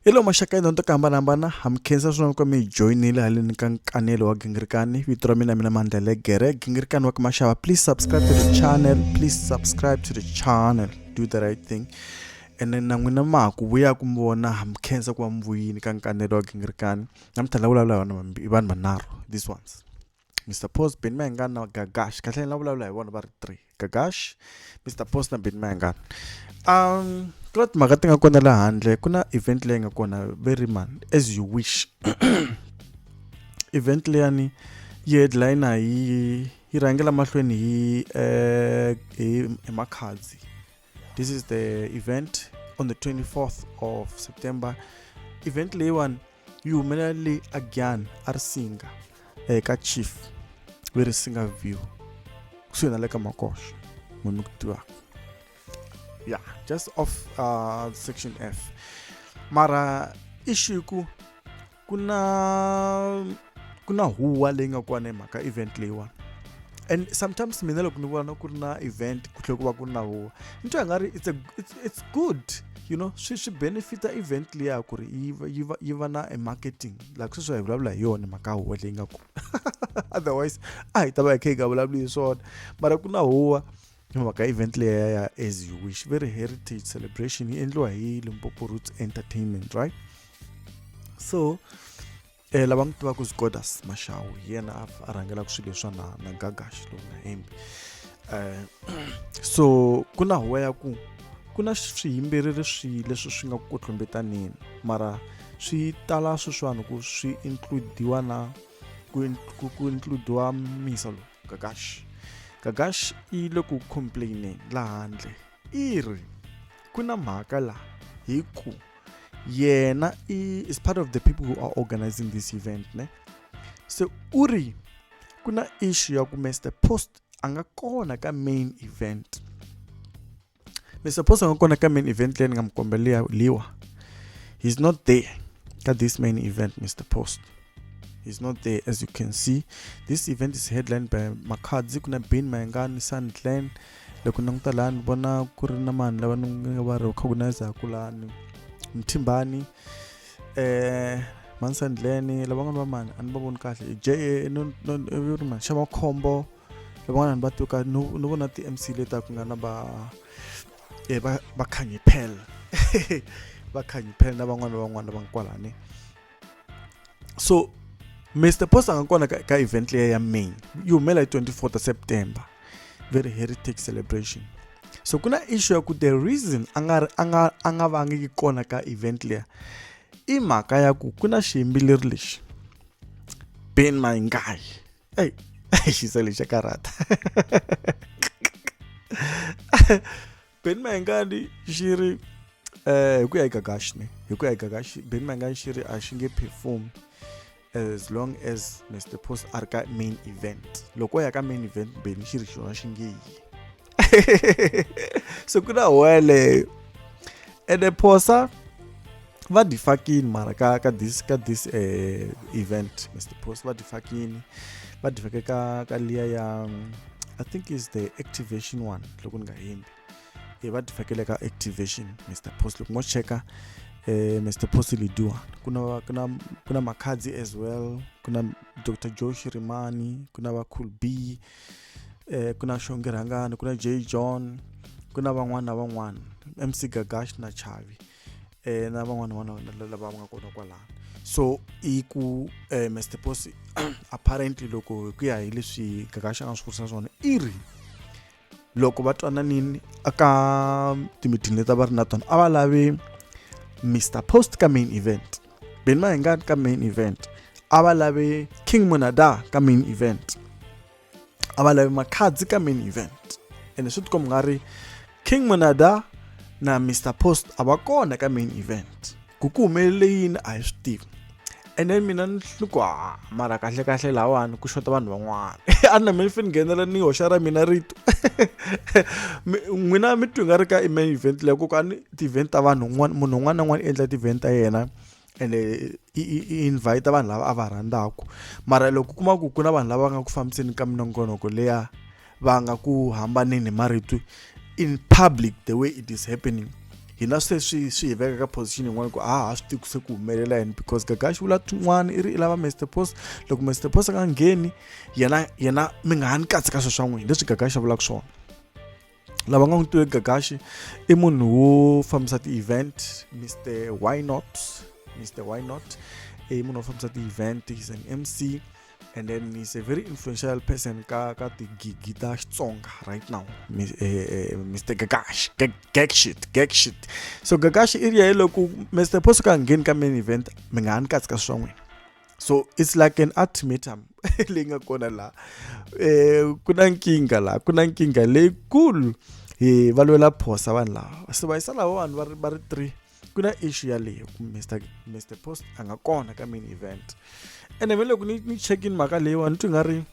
Hello maxaka ya to hambanahambana ha mi khensa swinene ku mi joyinile haleni ka nkanelo wa gingirikani vito ra mina mina Mandlele Gere gingirikani wa ka maxava please subscribe to the channel please subscribe to the channel do the right thing and then na n'wina ma ha ku vuya ku mi vona ha mi khensa ku va mi vuyini ka nkanelo wa gingirikani namuntlha la vulavula hi vanhu vanharhu these ones Mr Post Benny Mayengani na Gagash kahle la vulavula hi vona va ri 3 Gagash Mr Post na Benny Mayengani ku na timhaka ti nga kona laha handle ku na event leyi nga kona very man as you wish event leyani yi headliner hi yi rhangela mahlweni hi hi hi Makhadzi this is the event on the 24th of September event leyiwani yi humelela le agian a Risinga eka chief ve Risinga view kusuhi na le ka Makoxa munhu ku tivaka yeah just off section F mara issue ku ku na ku na huwa leyi nga kona hi mhaka event leyiwani and sometimes mina loko ni vona ku ri na event ku tlhela ku va ku ri na huwa ni twa nga ri it's a it's, it's good you know swi swi benefita event liya ku ri yi va yi va yi va na a marketing like sweswi hi vulavula hi yona mhaka huwa leyi nga kona otherwise a hi ta va hi kha hi nga vulavuli hi swona mara ku na huwa hi mhaka event leya ya as you wish very heritage celebration yi endliwa hi Limpopo Roots Entertainment right so lava mi tivaka Zgodas Mashawu hi yena a rhangelaka swilo leswa na na Gagash lowu nga hembi so ku na huwa ya ku ku na swiyimbeleri swi leswi swi nga ku tlumbetaneni mara swi tala sweswiwani ku swi includiwa na ku ku includiwa misa lowu Gagash Gagash i le ku complaineni laha handle i ri ku na mhaka laha hi ku yena i is part of the people who are organizing this event ne se u ri ku na issue ya ku Mr Post a nga kona ka main event Mr Post a nga kona ka main event leyi ni nga mi kombela liwa he's not there ka this main event Mr Post he's not there as you can see this event is headlined by Makhadzi ku na Benny Mayengani Sandland loko languta laha ni vona ku ri na vanhu lava ni nga va recognize-aku lani Mthimbani Mansandleni lavan'wana va mani a ni va voni kahle J no no ri mani xa makhombo lavan'wana ni va tivi kahle no no vona ti-M_C leta ku nga na va va va Khanyi Pearl va Khanyi Pearl na van'wana na van'wana lava nga kwalani so Mr Post a nga kona ka, ka event leya ya main yi humela hi 24 ta September very heritage celebration so ku na issue ya ku the reason a nga a nga a nga vangiki kona ka event leya i mhaka ya ku ku na xiyimbeleri lexi Ben Mayengani ey xisa lexi xa karhata Benny Mayengani xi ri hi ku ya hi Gagash ne hi ku ya hi Gagash Benny Mayengani xi ri a xi nge perform as long as Mr Post a ri ka main event loko o ya ka main event Benny xi ri xona xi nge yi so ku na huwa yeleyo ene Phosa va dyi fakini mara ka ka this ka this event Mr Post va dyi fakini va dyi fake ka ka liya ya I think is the activation one loko ni nga hembi e va dyi fakele ka activation Mr Post loko mo cheka Mr Post Liduan ku na ku na ku na Makhadzi as well ku na Dr Joe Shirimani ku na va Cool B ku na Xongi Rhangani ku na J John ku na van'wana na van'wana MC Gagash na Chavi na van'wana van'wana lava nga kona kwalano so i ku Mr Post apparently loko hi ku ya hi leswi Gagash a nga swi vurisa swona i ri loko va twananini aka timithini leti a va ri na tona a va lavi Mr Post ka main event Benny Mayengani ka main event a va lavi King Monada ka main event a va lavi Makhadzi ka main event ene swi tikomba nga ri King Monada na Mr Post a va kona ka main event ku ku humelele yini a hi swi tivi and then mina ni ku ha mara kahle kahle lahawani ku xota vanhu van'wana a ni na mina ni nghenela ni hoxa ra mina rito n'wina mi twi nga ri ka i main event leyi ku ka ni ti-event ta vanhu un'wana munhu un'wana na un'wana i endla ti-event ta yena ende i invite vanhu lava a va rhandzaka mara loko u kuma ku ku na vanhu lava nga ku fambiseni ka minongonoko leya va nga ku hambaneni hi marito in public the way it is happening Hina se swi swi hi veka ka position yin'wana ku a ha swi tivi ku se ku humelela yini, because Gagashi vula tin'wana i ri i lava Mr Post. Loko Mr Post a nga ngheni, yena yena mi nga ha ni katsi ka swilo swa n'wina, leswi Gagashi a vulaka swona. Lava nga n'wi tivi Gagashi, i munhu wo fambisa ti-event, Mr Why Not, Mr Why Not i munhu wo fambisa ti-event. He's an MC and then he's a very influential person ka ka tigigi ta Xitsonga right now, Mr Gagash, gag shit, gag shit. So Gagash i ri ya loko Mr Post ka ngheni ka main event, mi nga ha ni katsi ka swa n'wina. So it's like an ultimatum leyi nga kona laha. Ku na nkingha laha, ku na nkingha leyikulu. Hi va lwela Phosa vanhu lava, se va yisa lava vanhu va ri three. Ku na issue yaleyo ku Mr Post a nga kona ka main event. Ene me loko ni check-ini mhaka leyiwani, ni twi nga ri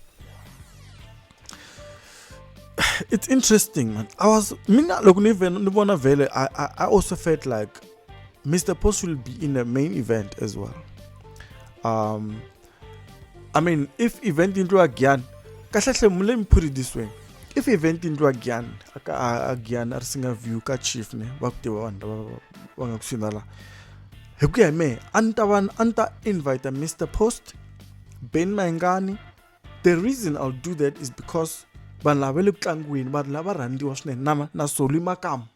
it's interesting, man. I was mina loko ni vona vhele, I also felt like Mr Post will be in the main event as well. I mean, if event endliwa Giyani kahlekahle, let me put it this way, if event endliwa Giyani, a Giyani a Risinga View ka Chief, ne va ku tiva vanhu lava va nga kusuhi na laha, hi ku ya hi mehe a ni ta va a ni ta invite Mr Post, Ben Mayengani. The reason I'll do that is because vanhu lava va le ku tlangiweni, vanhu lava rhandziwa swinene, na Soli Makamu.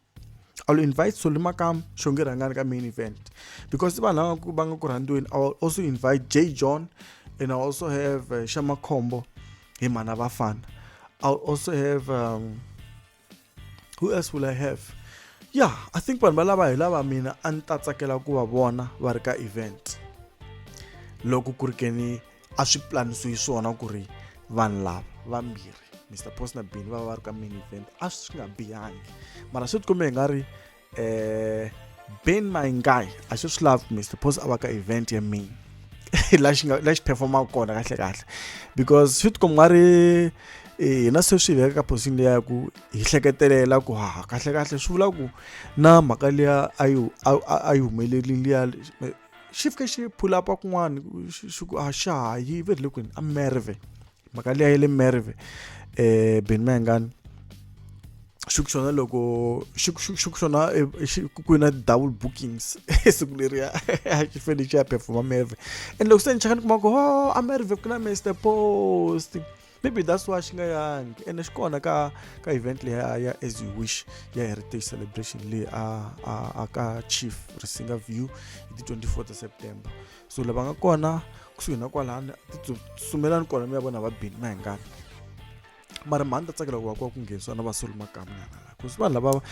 I'll invite Soli Makamu, Xongi Rhangani ka main event because i vanhu lava va nga ku rhandziweni. I'll also invite J John and I also have Shamakhombo hi mhana vafana. I'll also have who else will I have? Yeah, I think vanhu va lava hi lava mina a ni ta tsakela ku va vona va ri ka event, loko ku ri ke ni a swi planisiwi swona ku ri vanhu lava vambirhi, Mr Post na Benny, va va ri ka main event, a swi nga bihangi. Mara swi tikombe hi nga ri Ben Mayengani a xi swi lavi Mr Post a va ka event ya main la xi nga la xi performaka kona kahle kahle, because swi tikomba nga ri hina se swi veka ka position leya ya ku hi hleketelela ku ha kahle kahle swi vula ku na mhaka liya a yi humelerile liya xi fike xi pull up kun'wana, xi ku a xa ha yi ve le kwini a Merwe, mhaka liya ya le Merwe. Benny Mayengani xi ku xona, loko xi ku xona ku na double bookings siku leriya, a xi fanele xi ya performa Merwe. And loko se ni cheka ni kuma ku oh, a Merwe ku na Mr Post, maybe that's why xi nga yangi. Ene xi kona ka event leya ya As You Wish ya heritage celebration leyi a ka Chief Risinga View hi ti 24 ta September. So lava nga kona kusuhi na kwalani, titsumelani kona mi ya vona va Benny Mayengani. Mara mhani ta tsakela ku va ku va ku nghenisiwa na va Soli Makamu nyana la, cause vanhu lava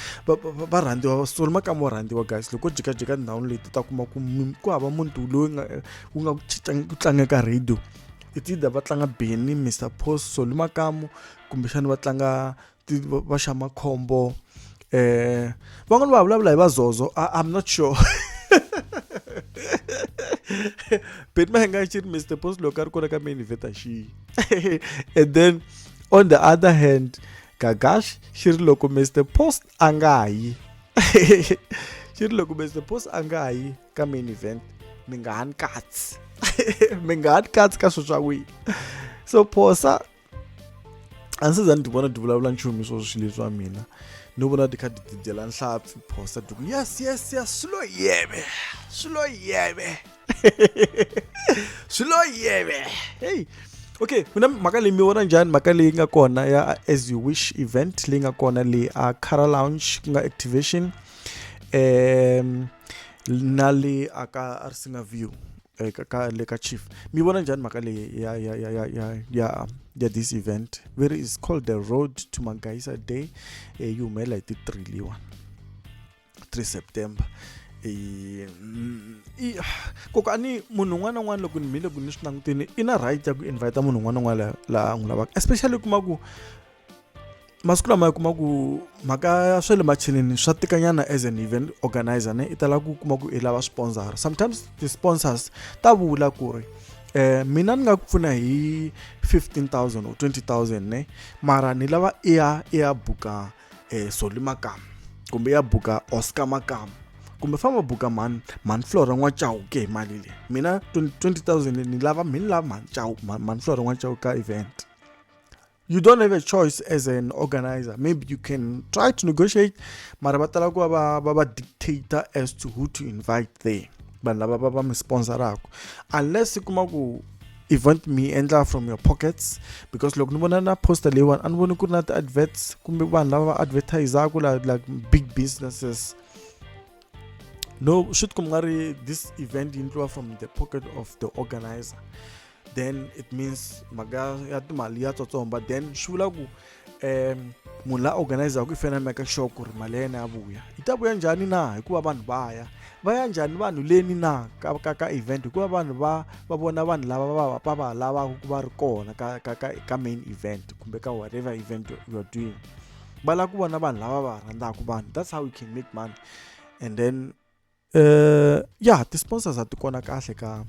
va rhandziwa. Soli Makamu wa rhandziwa, guys. Loko jikajika ndhawini leyi, ta kuma ku ku hava muti lowu nga wu nga ku tlanga ka radio. It's either va tlanga Benny, Mr Post, Soli Makamu, kumbexana va tlanga va xa Makhombo. Van'wani va vulavula hi Vazozo, I'm not sure. Benny Mayengani xi ri Mr Post loko a ri kona ka main event a xi. And then on the other hand, Gagash xi ri loko Mr Post a nga yi, xi ri loko Mr Post a nga yi ka main event, mi nga ha ni katsi, mi nga ha ni katsi ka swilo swa n'wina. So Phosa a ndzi se za ni ti vona ti vulavula nchumu swo swilo leswi wa mina, ni vona ti kha ti tidyela nhlampfi Phosa, ti ku yes, yes, yes, swilo yeve, swilo yeve, swilo yeve. Hey, okay, mina mhaka leyi mi vona njhani, mhaka leyi nga kona ya As You Wish event leyi nga kona leyi a Cara Lounge, ku nga activation na le a ka Risinga View, ka le ka Chief? Mi vona njhani mhaka leyi ya this event? Very is called the Road to Magaisa Day. Yi humelela hi ti 3 leyiwani, 3 September. Koka ni munhu un'wana na un'wana, loko ni mi loko ni swi langutini, i na right ya ku invite munhu un'wana na un'wana laha a n'wi lavaka, especially kuma ku masiku lama yi kuma ku mhaka ya swa le macheleni swa tikanyana. As an event organizer, ne i tala ku kuma ku i lava sponsor. Sometimes ti-sponsors ta vula ku ri mina ni nga ku pfuna hi 15,000 or 20,000, ne mara ni lava i ya buka Soli Makamu, kumbe ya buka Oscar Makamu, kumbe famba buka mhani mhani Flora N'wachauke hi mali leyi. Mina 20,000 ni lava mhani lava mhani Chau, mhani Flora N'wachauke ka event. You don't have a choice as an organizer. Maybe you can try to negotiate, mara va tala ku va va dictator as to who to invite there, vanhu lava va mi sponsoraka, unless i kuma ku event mi endla from your pockets. Because loko ni vona na poster leyiwani, a ni voni ku ri na ti-adverts kumbe vanhu lava va advertisaku, like big businesses. No, swi tikomba nga ri this event yi endliwa from the pocket of the organizer. Then it means mhaka ya timali ya tsotsomba. Then swi vula ku munhu la organizaka i fanele a make sure ku ri mali ya yena ya vuya. Yi ta vuya njhani na? Hikuva vanhu va ya njhani vanhu leni na ka event? Hikuva vanhu va vona vanhu lava va lavaka ku va ri kona ka main event kumbe ka whatever event you are doing. Va lava ku vona vanhu lava va rhandzaka vanhu. That's how you can make money. And then yeah, ti-sponsors a ti kona kahle ka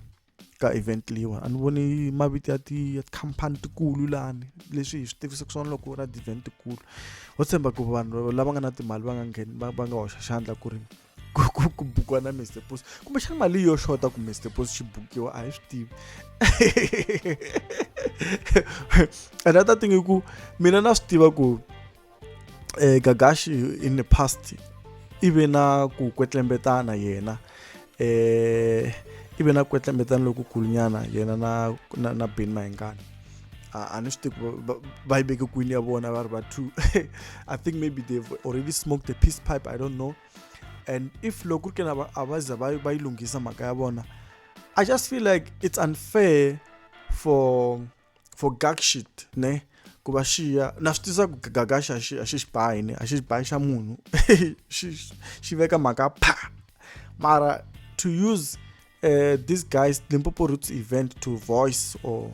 event leyiwani. A ni voni mavito ya ti ya tikhampani tikulu lani leswi hi swi tivisaka swona loko ku ri na ti-event tikulu. Ho tshemba ku vanhu lava nga na timali va nga ngheni, va nga hoxa xandla ku ri ku bukiwa na Mr Post. Kumbexana mali yo xota ku Mr Post xi bukiwa, a hi swi tivi. Another thing i ku mina na swi tiva ku Gagashi in the past i ve na ku kwetlembetana yena, i ve na kwetlembetana lokukulunyana yena na Benny Mayengani. A ni swi tivi ku va yi veke kwini ya vona va ri va two. I think maybe they've already smoked the peace pipe, I don't know. And if loko ku ri ke na a va za va yi lunghisa mhaka ya vona, I just feel like it's unfair for Gagshit ne ku va xiya. Na swi tisa ku Gagashi a xi xibayi ne, a xi xibayi xa munhu, xi veka mhaka pha. Mara to use this guy's Limpopo Roots event to voice or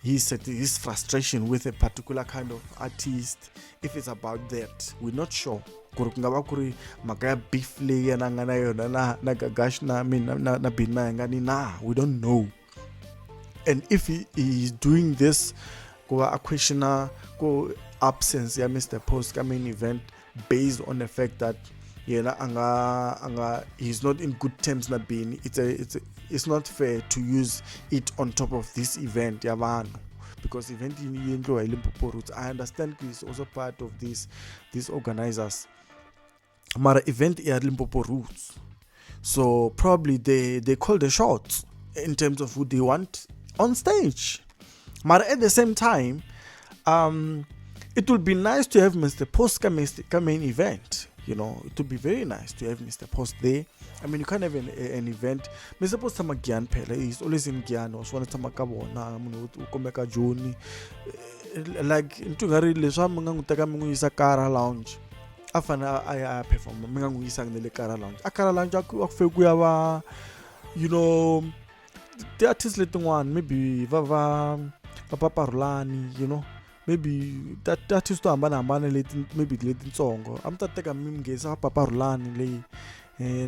his frustration with a particular kind of artist, if it's about that, we're not sure ku ri ku nga va ku ri mhaka ya beef leyi yena a nga na yona na Gagash na mina na Benny Mayengani na, we don't know. And if he is doing this ku va a questiona ku absence ya Mr Post ka main event based on the fact that yena a nga he's not in good terms na Benny, it's not fair to use it on top of this event ya vanhu, because event yi endliwa hi Limpopo Roots. I understand he's also part of these organizers, mara event ya Limpopo Roots, so probably they call the shots in terms of who they want on stage. Mara at the same time, it will be nice to have Mr Post ka main event. It would be very nice to have Mr Post there. I mean, you can't have an event. Mr Post tshama Giyani phela, he's always in Giyani. Wa swi vona, tshama ka vona munhu u kumeka Joni. Like ni twa nga ri leswi mi nga n'wi teka mi n'wi yisa Kara Lounge, a fanele a ya a ya perform, mi nga n'wi yisangi na le Kara Lounge. A Kara Lounge a ku fike ku ya va ti-artist letin'wana, maybe va Papa Rhulani, maybe ti-artist to hambanahambana leti, maybe letitsongo. A mi ta teka mi nghenisa va Papa Rhulani leyi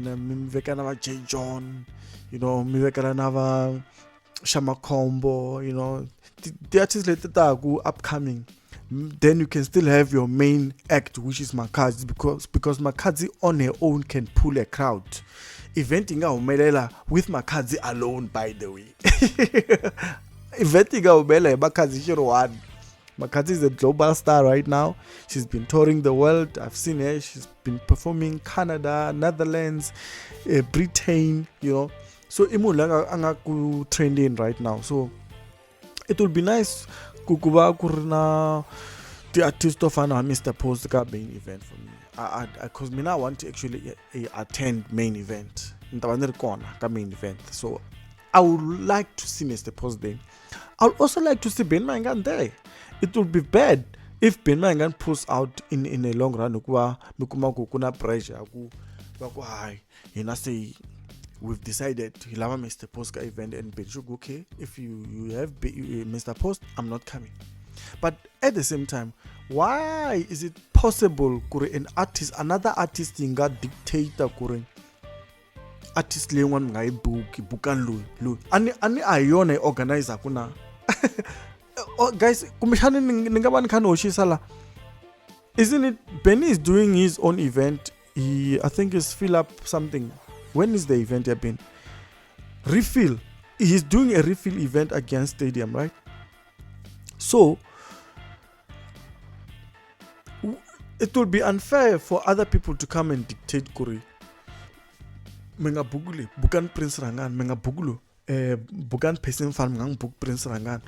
na mi veka na va J John, mi vekela na va Xamakhombo, ti-artist leti taku upcoming. Then you can still have your main act, which is Makhadzi, because Makhadzi on her own can pull a crowd. Event yi nga humelela with Makhadzi alone. By the way, event yi nga humelela hi Makhadzi xi ri one. Makhadzi is a global star right now. She's been touring the world. I've seen her. She's been performing Canada, Netherlands, Britain. So i munhu loyi a nga ku trending right now. So it will be nice ku va ku ri na ti-artist to fana na Mr Post ka main event. For me, I, cause mina I want to actually attend main event. Ni ta va ni ri kona ka main event. So I would like to see Mr Post there. I would also like to see Ben Mayengani there. It would be bad if Ben Mayengani pulls out in a long run hikuva mi kuma ku ku na pressure ya ku va ku hayi, hina se we've decided hi lava Mr Post ka event, and Ben should go, okay, if you have Mr Post, I'm not coming. But at the same time, why is it possible ku ri an artist, another artist yi nga dictate ku ri artist leyin'wana mi nga yi buki, bukani loyi loyi? A ni a hi yona yi organizaku na? Oh, guys, kumbexani ni nga va ni kha ni hoxisa la. Isn't it Benny is doing his own event? He, I think, is fill up something. When is the event ya Ben? Refill. He's doing a refill event against stadium, right? So It will be unfair for other people to come and dictate ku ri mi nga buku leyi, bukani Prince Rhangani, mi nga buku lowu, bukani Percy Mfana, mi nga n'wi buki Prince Rhangani,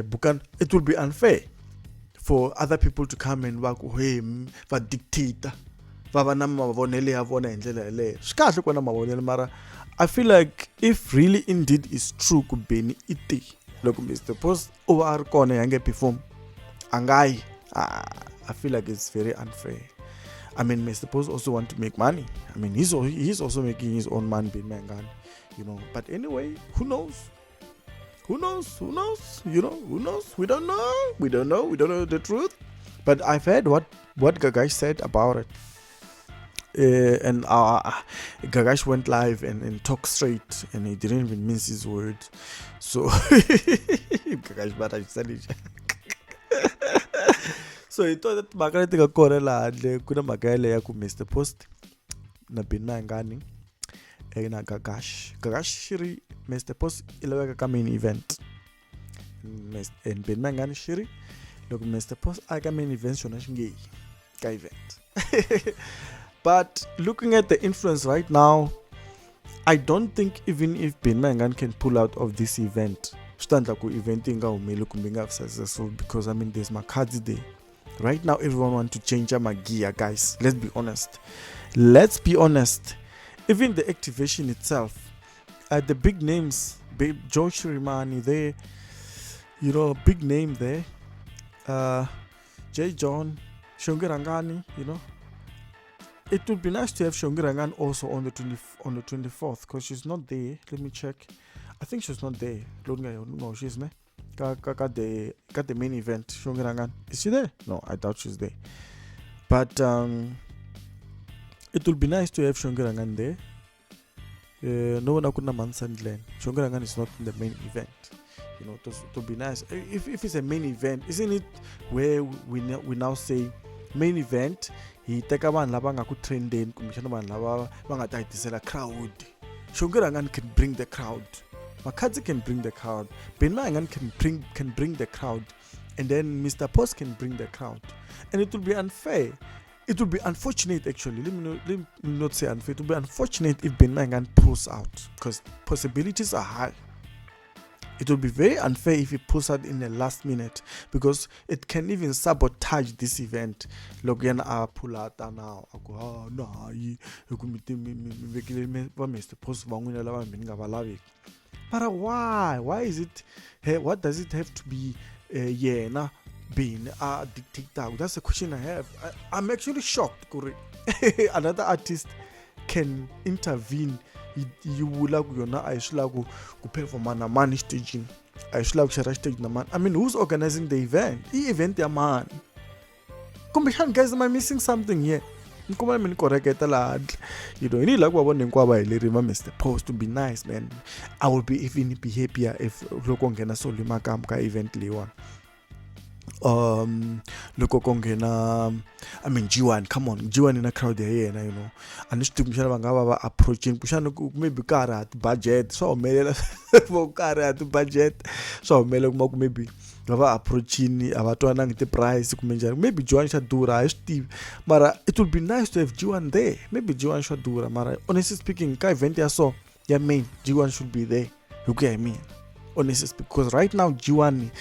bukani. It will be unfair for other people to come and va ku hey, va dictator, va va na mavonelo ya vona hi ndlela yeleyo. Swi kahle ku va na mavonelo, mara I feel like if really indeed is true ku Benny i te loko Mr Post u va a ri kona ya nge perform a nga yi, I feel like it's very unfair. I mean, Mr Post also want to make money. I mean, he's also making his own money, Benny Mayengani, you know. But anyway, who knows? Who knows? Who knows? You know, who knows? We don't know. We don't know. We don't know the truth. But I've heard what Gagash said about it. And Gagash went live and talked straight, and he didn't even mince his words. So Gagash, but I said it. So hi tona timhaka leti nga kona laha handle ku na mhaka yaleyo ya ku Mr Post na Benny Mayengani na Gagash. Gagash xi ri Mr Post i laveka ka main event, and Benny Mayengani xi ri loko Mr Post a ka main event xona xi nge yi ka event. But looking at the influence right now, I don't think even if Benny Mayengani can pull out of this event, swi ta endla ku event yi nga humeli kumbe yi nga vi successful, because I mean, there's Makhadzi there right now. Everyone want to change magear, guys. Let's be honest, let's be honest. Even the activation itself, the big names, big Joe Shirimani there, big name there, J John, Xongi Rhangani, you know. It would be nice to have Xongi Rhangani also on the 24th, because she's not there. Let me check. I think she's not there. No, she's ne. Ka the main event. Xongi Rhangani. Is she there? No, I doubt she's there. But it would be nice to have Xongi Rhangani there. No one could Sandland. Xongi Rhangani is not in the main event. It would be nice if it's a main event. Isn't it where we now say main event hi teka vanhu lava nga ku trendeni, kumbexana vanhu lava va nga ta hi tisela crowd? Xongi Rhangani can bring the crowd. Makhadzi can bring the crowd. Benny Mayengani can bring the crowd, and then Mr Post can bring the crowd. And it will be unfair, it will be unfortunate actually, let me not say unfair, it will be unfortunate if Benny Mayengani pulls out, because possibilities are high. It will be very unfair if he pulls out in the last minute, because it can even sabotage this event. Loko yena a pull out now, a ku ha na hayi hi ku mi vekile va Mr Post va n'wina lava mi ni nga va laveki. Mara why is it, hey, what does it have to be yena Benny a dictator? That's the question I have. I'm actually shocked ku ri another artist can intervene, yi vula ku yona a yi swi lavi ku performa na mani xitejini, a yi swi lavi ku share stage na mani. I mean, who's organizing the event? I event ya mani kumbexani? Guys, am I missing something here? Ni kombela mi ni koreketa laha handle. Hi ni la ku va vona hinkwavo va heleri va Mr Post. To be nice, man. I will be even be happier if loko nghena Solly Makamu ka event leyiwani, loko ko nghena, I mean, G1. Come on, G1 na crowd ya yena. A ni swi tivi kumbexana va nga va va approaching, kumbexana ku maybe ka ha ri ha ti-budget, swa humelela vo ka ha ri ha ti-budget, swa humelela kuma ku maybe va va approachini, a va twanangi ti-price kumbe njhani. Maybe G1 xa durha, a hi swi tivi, mara it will be nice to have G1 there. Maybe G1 xa durha, mara honestly speaking, ka event ya so ya main, G1 should be there hi ku ya hi mina, honestly speaking, because right now G1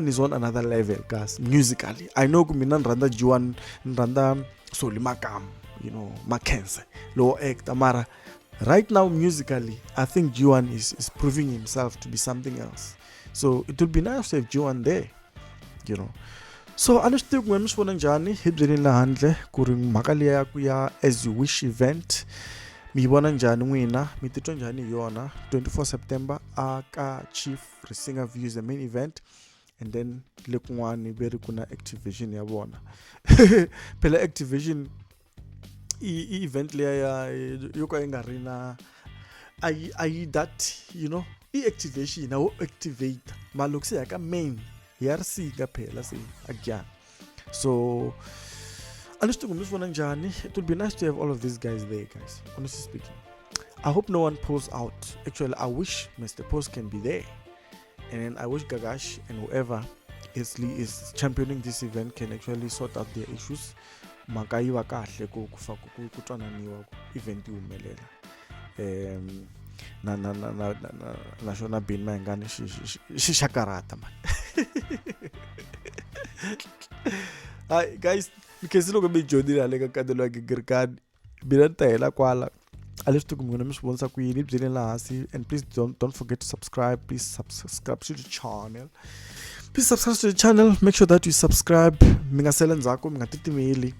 is on another level, guys, musically. I know ku mina ni rhandza G1, ni rhandza Solly Makamu, Mackenzie lowo actor, mara right now musically I think G1 is proving himself to be something else. So it would be nice to have G1 there. So a ni swi tivi ku mi swi vona njhani, hi byeleni laha handle ku ri mhaka liya ya ku ya As You Wish event mi yi vona njhani n'wina, mi titwa njhani hi yona. 24 September a ka Chief Risinga Views, the main event, and then le kun'wani ve ri ku na activation ya vona. Phela activation i event liya ya yo ka yi nga ri na a yi that i activation a wo activate, mara loko se ya ka main hi ya risinga phela se again. So a ni swi tivi ku mi swi vona njhani. It would be nice to have all of these guys there, guys. Honestly speaking, I hope no one pulls out. Actually, I wish Mr Post can be there, and then I wish Gagash and whoever is, is championing this event can actually sort out their issues mhaka yi va kahle ku ku fa ku ku twananiwa ku event yi humelela um na na na na na na xona Benny Mayengani xi xi xa karhata mani hayi guys ni khensi loko mi joyinile hale ka kanelo ya gingirikani mina ni ta hela kwala a leswi tiku min'wina mi swi vonisa ku yini byeleni laha hansi and please don't forget to subscribe. Please subscribe to the channel. Please subscribe to the channel. Make sure that you subscribe. Mi nga sele ndzhaku mi nga titimeli.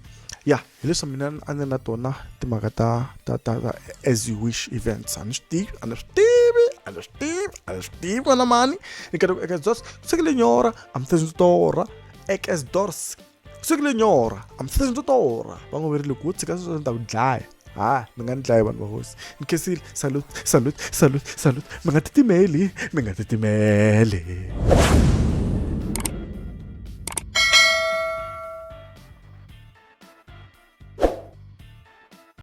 Ya hi leswi mina a ni na tona timhaka ta ta ta ta as you wish events. A ni swi tivi a ni swi tivi a ni swi tivi a ni swi tivi n'wana mani. Ni karhi eka just sekele nyora am torha ekes dors sekele nyora am torha va ngo veri loko wo tshika sweswo ni ta ku dlaya. Ha mi nga ni dlayi vanhu va hosi. Ni khensile. Salute salute salute salute. Mi nga titimeli mi nga titimeli.